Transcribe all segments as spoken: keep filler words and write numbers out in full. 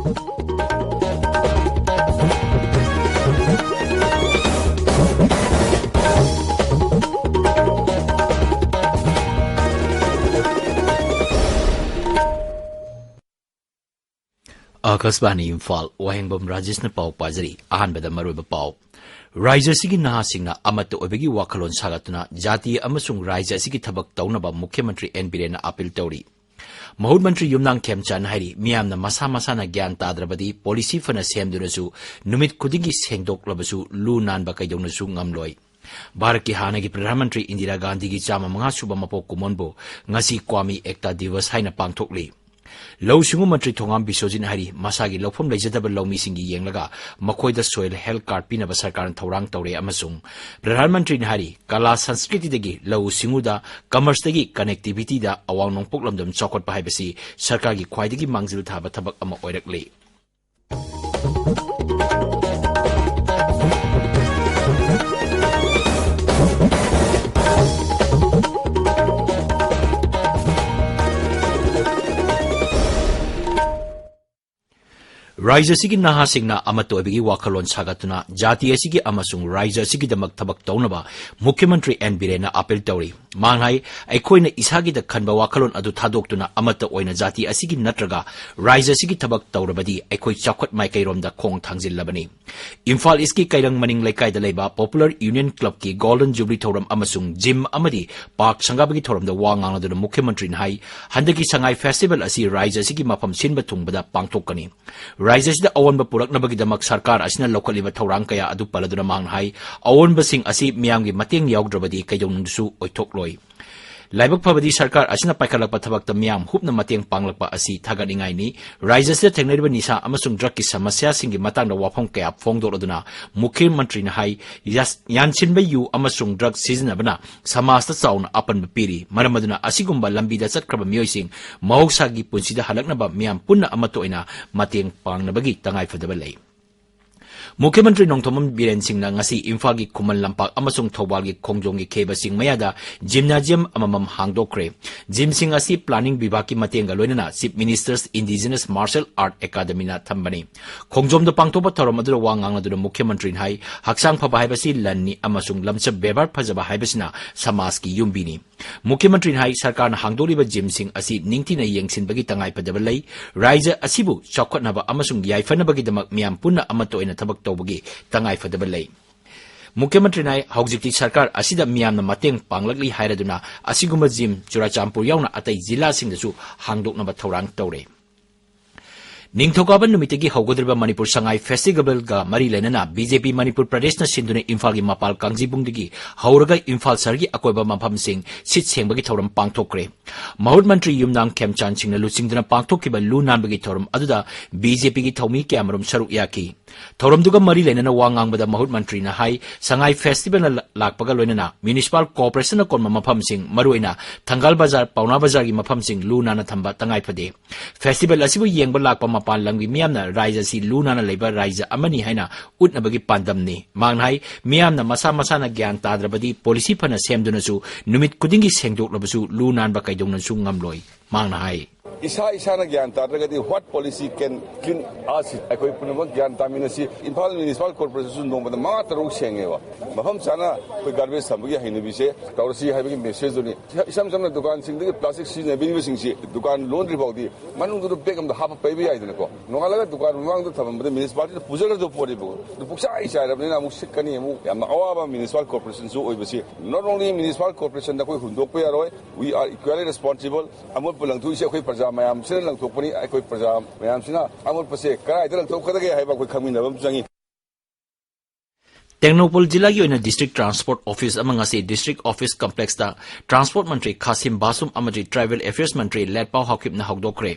ꯑꯥꯀꯥꯁꯕꯥꯅꯤ ꯏꯝꯐꯥꯜ, ꯋꯥꯍꯦꯡꯕꯝ ꯔꯥꯖꯦꯁꯅ ꯄꯥꯎ ꯄꯥꯖꯔꯤ꯫ ꯑꯍꯥꯟꯕꯗ ꯃꯔꯨꯑꯣꯏꯕ ꯄꯥꯎ꯫ ꯔꯥꯖ꯭ꯌ ꯑꯁꯤꯒꯤ ꯅꯍꯥꯁꯤꯡꯅ ꯑꯃꯠꯇ ꯑꯣꯏꯕꯒꯤ ꯋꯥꯈꯜꯂꯣꯟ ꯁꯥꯒꯠꯇꯨꯅ ꯖꯥꯇꯤ ꯑꯃꯁꯨꯡ ꯔꯥꯖ꯭ꯌ ꯑꯁꯤꯒꯤ ꯊꯕꯛ ꯇꯧꯅꯕ ꯃꯨꯈ꯭ꯌ ꯃꯟꯇ꯭ꯔꯤ ꯑꯦꯟ ꯕꯤꯔꯦꯟꯅ ꯑꯥꯄꯤꯜ ꯇꯧꯔꯤ꯫ ꯃꯍꯨꯠ ꯃꯟꯇ꯭ꯔꯤ ꯌꯨꯝꯅꯥꯝ ꯈꯦꯝꯆꯥꯟ ꯍꯥꯏꯔꯤ, ꯃꯤꯌꯥꯝꯅ ꯃꯁꯥ ꯃꯁꯥꯅ ꯒ꯭ꯌꯥꯟ ꯇꯥꯗ꯭ꯔꯕꯗꯤ ꯄꯣꯂꯤꯁꯤ ꯐꯅ ꯁꯦꯝꯗꯨꯅꯁꯨ, ꯅꯨꯃꯤꯠ ꯈꯨꯗꯤꯡꯒꯤ ꯁꯦꯡꯗꯣꯛꯂꯕꯁꯨ ꯂꯨ ꯅꯥꯟꯕ ꯀꯩꯗꯧꯅꯁꯨ ꯉꯝꯂꯣꯏ꯫ ꯚꯥꯔꯠꯀꯤ ꯍꯥꯟꯅꯒꯤ ꯄ꯭ꯔꯙꯥꯟ ꯃꯟꯇ꯭ꯔꯤ ꯏꯟꯗꯤꯔꯥ ꯒꯥꯟꯙꯤꯒꯤ ꯆꯥꯝꯃ ꯃꯉꯥ ꯁꯨꯕ ꯃꯄꯣꯛ ꯀꯨꯝꯑꯣꯟꯕꯨ ꯉꯁꯤ ꯀ꯭ꯋꯥꯃꯤ ꯑꯦꯛꯇꯥ ꯗꯤꯕꯁ ꯍꯥꯏꯅ ꯄꯥꯡꯊꯣꯛꯂꯤ꯫ ꯂꯧꯎ ꯁꯤꯡꯎ ꯃꯟꯇ꯭ꯔꯤ ꯊꯣꯉꯥꯝ ꯕꯤꯁ꯭ꯋꯖꯤꯠꯅ ꯍꯥꯏꯔꯤ, ꯃꯁꯥꯒꯤ ꯂꯧꯐꯝ ꯂꯩꯖꯗꯕ ꯂꯧꯃꯤꯁꯤꯡꯒꯤ ꯌꯦꯡꯂꯒ ꯃꯈꯣꯏꯗ soil health card ꯄꯤꯅꯕ ꯁꯔꯀꯥꯔꯅ ꯊꯧꯔꯥꯡ ꯇꯧꯔꯦ ꯑꯃꯁꯨꯡ ꯄ꯭ꯔꯙꯥꯟ ꯃꯟꯇ꯭ꯔꯤꯅ ꯍꯥꯏꯔꯤ, ꯀꯂꯥ ꯁꯪꯁꯀ꯭ꯔꯤꯇꯤꯗꯒꯤ ꯂꯧꯎ ꯁꯤꯡꯎꯗ, commerceꯇꯒꯤ connectivityꯗ ꯑꯋꯥꯡ ꯅꯣꯡꯄꯣꯛ ꯂꯝꯗꯝ ꯆꯥꯎꯈꯠꯄ ꯍꯥꯏꯕꯁꯤ ꯁꯔꯀꯥꯔꯒꯤ ꯈ꯭ꯋꯥꯏꯗꯒꯤ ꯃꯥꯡꯖꯤꯜ ꯊꯥꯕ ꯊꯕꯛ ꯑꯃ ꯑꯣꯏꯔꯛꯂꯤ꯫ ꯔꯥꯖ꯭ꯌ ꯑꯁꯤꯒꯤ ꯅꯍꯥꯁꯤꯡꯅ ꯑꯃꯠꯇ ꯑꯣꯏꯕꯒꯤ ꯋꯥꯈꯜꯂꯣꯟ ꯁꯥꯒꯠꯇꯨꯅ ꯖꯥꯇꯤ ꯑꯁꯤꯒꯤ ꯑꯃꯁꯨꯡ ꯔꯥꯖ꯭ꯌ ꯑꯁꯤꯒꯤꯗꯃꯛ ꯊꯕꯛ ꯇꯧꯅꯕ ꯃꯨꯈ꯭ꯌ ꯃꯟꯇ꯭ꯔꯤ ꯑꯦꯟ ꯕꯤꯔꯦꯟꯅ ꯑꯥꯄꯤꯜ ꯇꯧꯔꯤ꯫ ꯃꯍꯥꯛꯅ ꯍꯥꯏ, ꯑꯩꯈꯣꯏꯅ ꯏꯁꯥꯒꯤꯗ ꯈꯟꯕ ꯋꯥꯈꯜꯂꯣꯟ ꯑꯗꯨ ꯊꯥꯗꯣꯛꯇꯨꯅ ꯑꯃꯠꯇ ꯑꯣꯏꯅ ꯖꯥꯇꯤ ꯑꯁꯤꯒꯤ ꯅꯠꯇ꯭ꯔꯒ ꯔꯥꯖ꯭ꯌ ꯑꯁꯤꯒꯤ ꯊꯕꯛ ꯇꯧꯔꯕꯗꯤ ꯑꯩꯈꯣꯏ ꯆꯥꯎꯈꯠ ꯃꯥꯏꯀꯩꯔꯣꯝꯗ ꯈꯣꯡ ꯊꯥꯡꯖꯤꯜꯂꯕꯅꯤ꯫ ꯏꯝꯐꯥꯜ ꯏꯁꯀꯤ ꯀꯩꯔꯪ ꯃꯅꯤꯡ ꯂꯩꯀꯥꯏꯗ ꯂꯩꯕ Popular Union Clubꯀꯤ Golden Jubilee ꯊꯧꯔꯝ ꯑꯃꯁꯨꯡ gym ꯑꯃꯗꯤ park ꯁꯪꯒꯥꯕꯒꯤ ꯊꯧꯔꯝꯗ ꯋꯥ ꯉꯥꯡꯂꯗꯨꯅ ꯃꯨꯈ꯭ꯌ ꯃꯟꯇ꯭ꯔꯤꯅ ꯍꯥꯏ, ꯍꯟꯗꯛꯀꯤ ꯁꯉꯥꯏ festival ꯑꯁꯤ ꯔꯥꯖ꯭ꯌ ꯑꯁꯤꯒꯤ ꯃꯐꯝ ꯁꯤꯟꯕ ꯊꯨꯡꯕꯗ ꯄꯥꯡꯊꯣꯛꯀꯅꯤ꯫ ꯔꯥꯖ꯭ꯌ ꯑꯁꯤꯗ ꯑꯑꯣꯟꯕ ꯄꯨꯔꯛꯅꯕꯒꯤꯗꯃꯛ ꯁꯔꯀꯥꯔ ꯑꯁꯤꯅ ꯂꯧꯈꯠꯂꯤꯕ ꯊꯧꯔꯥꯡ ꯀꯌꯥ ꯑꯗꯨ ꯄꯜꯂꯗꯨꯅ ꯃꯍꯥꯛꯅ ꯍꯥꯏ, ꯑꯑꯣꯟꯕꯁꯤꯡ ꯑꯁꯤ ꯃꯤꯌꯥꯝꯒꯤ ꯃꯇꯦꯡ ꯌꯥꯎꯗ꯭ꯔꯕꯗꯤ ꯀꯩꯗꯧꯅꯨꯡꯗꯁꯨ ꯑꯣꯏꯊꯣꯛꯂꯣꯏ꯫ ꯂꯥꯏꯕꯛ ꯐꯕꯗꯤ ꯁꯔꯀꯥꯔ ꯑꯁꯤꯅ ꯄꯥꯏꯈꯠꯂꯛꯄ ꯊꯕꯛꯇ ꯃꯤꯌꯥꯝ ꯍꯨꯞꯅ ꯃꯇꯦꯡ ꯄꯥꯡꯂꯛꯄ ꯑꯁꯤ ꯊꯥꯒꯠꯅꯤꯡꯉꯥꯏꯅꯤ꯫ ꯔꯥꯖ꯭ꯌ ꯑꯁꯤꯗ ꯊꯦꯡꯅꯔꯤꯕ ꯅꯤꯁꯥ ꯑꯃꯁꯨꯡ drugꯀꯤ ꯁꯃꯁ꯭ꯌꯥꯁꯤꯡꯒꯤ ꯃꯇꯥꯡꯗ ꯋꯥꯐꯝ ꯀꯌꯥ ꯐꯣꯡꯗꯣꯛꯂꯗꯨꯅ ꯃꯨꯈ꯭ꯌ ꯃꯟꯇ꯭ꯔꯤꯅ ꯍꯥꯏ, ꯌꯥꯁ-, ꯌꯥꯟꯁꯤꯟꯕ ꯌꯨ ꯑꯃꯁꯨꯡ drug ꯁꯤꯖꯤꯟꯅꯕꯅ ꯁꯃꯥꯖꯇ ꯆꯥꯎꯅ ꯑꯄꯟꯕ ꯄꯤꯔꯤ꯫ ꯃꯔꯝ ꯑꯗꯨꯅ ꯑꯁꯤꯒꯨꯝꯕ ꯂꯝꯕꯤꯗ ꯆꯠꯈ꯭ꯔꯕ ꯃꯤꯑꯣꯏꯁꯤꯡ ꯃꯍꯧꯁꯥꯒꯤ ꯄꯨꯟꯁꯤꯗ ꯍꯜꯂꯛꯅꯕ ꯃꯤꯌꯥꯝ ꯄꯨꯟꯅ ꯑꯃꯠꯇ ꯑꯣꯏꯅ ꯃꯇꯦꯡ ꯄꯥꯡꯅꯕꯒꯤ ꯇꯉꯥꯏꯐꯗꯕ ꯂꯩ꯫ ꯃꯨꯈ꯭ꯌ ꯃꯟꯇ꯭ꯔꯤ ꯅꯣꯡꯊꯣꯝꯕꯝ ꯕꯤꯔꯦꯟ ꯁꯤꯡꯅ ꯉꯁꯤ ꯏꯝꯐꯥꯜꯒꯤ ꯈꯨꯃꯟ ꯂꯝꯄꯥꯛ ꯑꯃꯁꯨꯡ ꯊꯧꯕꯥꯜꯒꯤ ꯈꯣꯡꯖꯣꯝꯒꯤ ꯈꯦꯕꯁꯤꯡ ꯃꯌꯥꯗ ꯖꯤꯝꯅꯥꯖꯤꯌꯝ ꯑꯃꯃꯝ ꯍꯥꯡꯗꯣꯛꯈ꯭ꯔꯦ꯫ ꯖꯤꯝꯁꯤꯡ ꯑꯁꯤ ꯄ꯭ꯂꯥꯅꯤꯡ ꯕꯤꯚꯥꯒꯀꯤ ꯃꯇꯦꯡꯒ ꯂꯣꯏꯅꯅ Chief Minister's Indigenous Martial Art Academyꯅ ꯊꯝꯕꯅꯤ꯫ ꯈꯣꯡꯖꯣꯝꯗ ꯄꯥꯡꯊꯣꯛꯄ ꯊꯧꯔꯝ ꯑꯗꯨꯗ ꯋꯥ ꯉꯥꯡꯂꯗꯨꯅ ꯃꯨꯈ꯭ꯌ ꯃꯟꯇ꯭ꯔꯤꯅ ꯍꯥꯏ, ꯍꯛꯆꯥꯡ ꯐꯕ ꯍꯥꯏꯕꯁꯤ ꯂꯟꯅꯤ ꯑꯃꯁꯨꯡ ꯂꯝꯆꯠ ꯕꯦꯕꯥꯔ ꯐꯖꯕ ꯍꯥꯏꯕꯁꯤꯅ ꯁꯃꯥꯖꯀꯤ ꯌꯨꯝꯕꯤꯅꯤ꯫ ꯃꯨꯈ꯭ꯌ ꯃꯟꯇ꯭ꯔꯤꯅ ꯍꯥꯏ, ꯁꯔꯀꯥꯔꯅ ꯍꯥꯡꯗꯣꯛꯂꯤꯕ ꯖꯤꯝꯁꯤꯡ ꯑꯁꯤ ꯅꯤꯡꯊꯤꯅ ꯌꯦꯡꯁꯤꯟꯕꯒꯤ ꯇꯉꯥꯏꯐꯗꯕ ꯂꯩ꯫ ꯔꯥꯏꯖ꯭ꯌ ꯑꯁꯤꯕꯨ ꯆꯥꯎꯈꯠꯅꯕ ꯑꯃꯁꯨꯡ ꯌꯥꯏꯐꯅꯕꯒꯤꯗꯃꯛ ꯃꯤꯌꯥꯝ ꯄꯨꯟꯅ ꯑꯃꯠꯇ ꯑꯣꯏꯅ ꯊꯕꯛ ꯇꯧꯕꯒꯤ ꯇꯉꯥꯏꯐꯗꯕ ꯂꯩ꯫ ꯃꯨꯈ꯭ꯌ ꯃꯟꯇ꯭ꯔꯤꯅ ꯍꯥꯏ, ꯍꯧꯖꯤꯛꯇꯤ ꯁꯔꯀꯥꯔ ꯑꯁꯤꯗ ꯃꯤꯌꯥꯝꯅ ꯃꯇꯦꯡ ꯄꯥꯡꯂꯛꯂꯤ ꯍꯥꯏꯔꯗꯨꯅ ꯑꯁꯤꯒꯨꯝꯕ ꯖꯤꯝ ꯆꯨꯔꯥꯆꯥꯟꯄꯨꯔ ꯌꯥꯎꯅ ꯑꯇꯩ ꯖꯤꯂꯥꯁꯤꯡꯗꯁꯨ ꯍꯥꯡꯗꯣꯛꯅꯕ ꯊꯧꯔꯥꯡ ꯇꯧꯔꯦ꯫ ꯅꯤꯡꯊꯧꯀꯥꯕ ꯅꯨꯃꯤꯠꯇꯒꯤ ꯍꯧꯒꯗꯧꯔꯤꯕ ꯃꯅꯤꯄꯨꯔ ꯁꯉꯥꯏ ꯐꯦꯁꯇꯤꯚꯦꯜꯒ ꯃꯔꯤ ꯂꯩꯅꯅ ꯕꯤ ꯖꯦ ꯄꯤ ꯃꯅꯤꯄꯨꯔ ꯄ꯭ꯔꯗꯦꯁꯅ ꯁꯤꯟꯗꯨꯅ ꯏꯝꯐꯥꯜꯒꯤ ꯃꯄꯥꯜ ꯀꯥꯡꯖꯤꯕꯨꯡꯗꯒꯤ ꯍꯧꯔꯒ ꯏꯝꯐꯥꯜ ꯁꯍꯔꯒꯤ ꯑꯀꯣꯏꯕ ꯃꯐꯝꯁꯤꯡ ꯁꯤꯠ ꯁꯦꯡꯕꯒꯤ ꯊꯧꯔꯝ ꯄꯥꯡꯊꯣꯛꯈ꯭ꯔꯦ꯫ ꯃꯍꯨꯠ ꯃꯟꯇ꯭ꯔꯤ ꯌꯨꯝꯅꯥꯝ ꯈꯦꯝꯆꯥꯟ ꯁꯤꯡꯅ ꯂꯨꯆꯤꯡꯗꯨꯅ ꯄꯥꯡꯊꯣꯛꯈꯤꯕ ꯂꯨ ꯅꯥꯟꯕꯒꯤ ꯊꯧꯔꯝ ꯑꯗꯨꯗ ꯕꯤ ꯖꯦ ꯄꯤꯒꯤ ꯊꯧꯃꯤ ꯀꯌꯥꯃꯔꯨꯝ ꯁꯔꯨꯛ ꯌꯥꯈꯤ꯫ ꯊꯧꯔꯝꯗꯨꯒ ꯃꯔꯤ ꯂꯩꯅꯅ ꯋꯥ ꯉꯥꯡꯕꯗ ꯃꯍꯨꯠ ꯃꯟꯇ꯭ꯔꯤꯅ ꯍꯥꯏ, ꯁꯉꯥꯏ ꯐꯦꯁꯇꯤꯚꯦꯜꯅ ꯂ-, ꯂꯥꯛꯄꯒ ꯂꯣꯏꯅꯅ ꯃ꯭ꯌꯨꯅꯤꯁꯤꯄꯥꯜ ꯀꯣꯔꯄꯣꯔꯦꯁꯟꯅ ꯀꯣꯟꯕ ꯃꯐꯝꯁꯤꯡ, ꯃꯔꯨꯑꯣꯏꯅ ꯊꯪꯒꯥꯜ ꯕꯖꯥꯔ, ꯄꯥꯎꯅꯥ ꯕꯖꯥꯔꯒꯤ ꯃꯐꯝꯁꯤꯡ ꯂꯨ ꯅꯥꯟꯅ ꯊꯝꯕ ꯇꯉꯥꯏ ꯐꯗꯦ꯫ ꯐꯦꯁꯇꯤꯚꯦꯜ ꯑꯁꯤꯕꯨ ꯌꯦꯡꯕ ꯂꯥꯛꯄ ꯃꯄꯥꯟ ꯂꯝꯒꯤ ꯃꯤꯌꯥꯝꯅ ꯔꯥꯏꯖ꯭ꯌ ꯑꯁꯤ ꯂꯨ ꯅꯥꯟꯅ ꯂꯩꯕ ꯔꯥꯏꯖ꯭ꯌ ꯑꯃꯅꯤ ꯍꯥꯏꯅ ꯎꯠꯅꯕꯒꯤ ꯄꯥꯟꯗꯝꯅꯤ꯫ ꯃꯍꯥꯛꯅ ꯍꯥꯏ, ꯃꯤꯌꯥꯝꯅ ꯃꯁꯥ ꯃꯁꯥꯅ ꯒ꯭ꯌꯥꯟ ꯇꯥꯗ꯭ꯔꯕꯗꯤ ꯄꯣꯂꯤꯁꯤ ꯐꯅ ꯁꯦꯝꯗꯨꯅꯁꯨ, ꯅꯨꯃꯤꯠ ꯈꯨꯗꯤꯡꯒꯤ ꯁꯦꯡꯗꯣꯛꯂꯕꯁꯨ ꯂꯨ ꯅꯥꯟꯕ ꯀꯩꯗꯧꯅꯁꯨ ꯉꯝꯂꯣꯏ꯫ ꯃꯍꯥꯛꯅ ꯍꯥꯏ, ꯏꯁꯥ ꯏꯁꯥꯅ ꯒ꯭ꯌꯥꯟ ꯇꯥꯗ꯭ꯔꯒꯗꯤ what policy can clean us? ꯑꯩꯈꯣꯏ ꯄꯨꯝꯅꯃꯛ ꯒ꯭ꯌꯥꯟ ꯇꯥꯃꯤꯟꯅꯁꯤ꯫ ꯏꯝꯐꯥꯜ ꯃ꯭ꯌꯨꯅꯤꯁꯤꯄꯥꯜ ꯀꯣꯔꯄꯣꯔꯦꯁꯟꯁꯨ ꯅꯣꯡꯃꯗ ꯃꯉꯥ ꯇꯔꯨꯛ ꯁꯦꯡꯉꯦꯕ꯫ ꯃꯐꯝ ꯆꯥꯅ ꯑꯩꯈꯣꯏ ꯒꯥꯔꯕꯦꯖ ꯊꯝꯕꯒꯤ ꯍꯩꯅꯕꯤꯁꯦ ꯇꯧꯔꯁꯤ ꯍꯥꯏꯕꯒꯤ ꯃꯦꯁꯦꯖꯇꯨꯅꯤ꯫ ꯏꯁꯝ ꯁꯝꯅ ꯗꯨꯀꯥꯟꯁꯤꯡꯗꯒꯤ ꯄ꯭ꯂꯥꯁꯇꯤꯛ ꯁꯤꯖꯤꯟꯅꯕꯤꯔꯤꯕꯁꯤꯡꯁꯤ ꯗꯨꯀꯥꯟ ꯂꯣꯟꯗ꯭ꯔꯤ ꯐꯥꯎꯗꯤ ꯃꯅꯨꯡꯗꯨꯗ ꯕꯦꯒ ꯑꯃꯗ ꯍꯥꯞꯄ ꯄꯩꯕ ꯌꯥꯏꯗꯅꯀꯣ꯫ ꯅꯣꯡꯉꯥꯜꯂꯒ ꯗꯨꯀꯥꯟ ꯃꯃꯥꯡꯗ ꯊꯝꯃꯝꯕꯗ ꯃ꯭ꯌꯨꯅꯤꯁꯤꯄꯥꯂꯤꯇꯤꯗ ꯄꯨꯖꯒꯗꯕ ꯄꯣꯠꯅꯦꯕꯀꯣ꯫ ꯑꯗꯨ ꯄꯨꯛꯆꯥꯏ ꯆꯥꯏꯔꯕꯅꯤꯅ ꯑꯃꯨꯛ ꯁꯤꯠꯀꯅꯤ, ꯑꯃꯨꯛ ꯌꯥꯝꯅ ꯑꯋꯥꯕ ꯃ꯭ꯌꯨꯅꯤꯁꯤꯄꯥꯜ ꯀꯣꯔꯄꯣꯔꯦꯁꯟꯁꯨ ꯑꯣꯏꯕꯁꯤ꯫ Not only ꯃ꯭ꯌꯨꯅꯤꯁꯤꯄꯥꯜ ꯀꯣꯔꯄꯣꯔꯦꯁꯟꯗ ꯑꯩꯈꯣꯏ ꯍꯨꯟꯗꯣꯛꯄ ꯌꯥꯔꯣꯏ, we are equally responsible꯫ ꯑꯃꯣꯠꯄ ꯂꯪꯊꯣꯛꯏꯁꯦ ꯑꯩꯈꯣꯏ ꯄ꯭ꯔꯖꯥ ꯃꯌꯥꯝꯁꯤꯅ ꯂꯪꯊꯣꯛꯄꯅꯤ꯫ ꯑꯩꯈꯣꯏ ꯄ꯭ꯔꯖꯥ ꯃꯌꯥꯝꯁꯤꯅ ꯑꯃꯣꯠꯄꯁꯦ ꯀꯗꯥꯏꯗ ꯂꯪꯊꯣꯛꯀꯗꯒꯦ ꯍꯥꯏꯕ ꯑꯩꯈꯣꯏ ꯈꯪꯃꯤꯟꯅꯕ ꯑꯃ ꯆꯪꯉꯤ꯫ ꯇꯦꯡꯅꯧꯄꯜ ꯖꯤꯂꯥꯒꯤ ꯑꯣꯏꯅ ꯗꯤꯁꯇ꯭ꯔꯤꯛ ꯇ꯭ꯔꯥꯟꯁꯄꯣꯔꯠ ꯑꯣꯐꯤꯁ ꯑꯃ ꯉꯁꯤ ꯗꯤꯁꯇ꯭ꯔꯤꯛ ꯑꯣꯐꯤꯁ ꯀꯝꯄ꯭ꯂꯦꯛꯁꯇ ꯇ꯭ꯔꯥꯟꯁꯄꯣꯔꯠ ꯃꯟꯇ꯭ꯔꯤ ꯈꯥꯁꯤꯝ ꯕꯥꯁꯨꯝ ꯑꯃꯗꯤ ꯇ꯭ꯔꯥꯏꯕꯦꯜ ꯑꯦꯐꯤꯌꯔꯁ ꯃꯟꯇ꯭ꯔꯤ ꯂꯦꯠꯄꯥꯎ ꯍꯥꯎꯀꯤꯞꯅ ꯍꯧꯗꯣꯛꯈ꯭ꯔꯦ꯫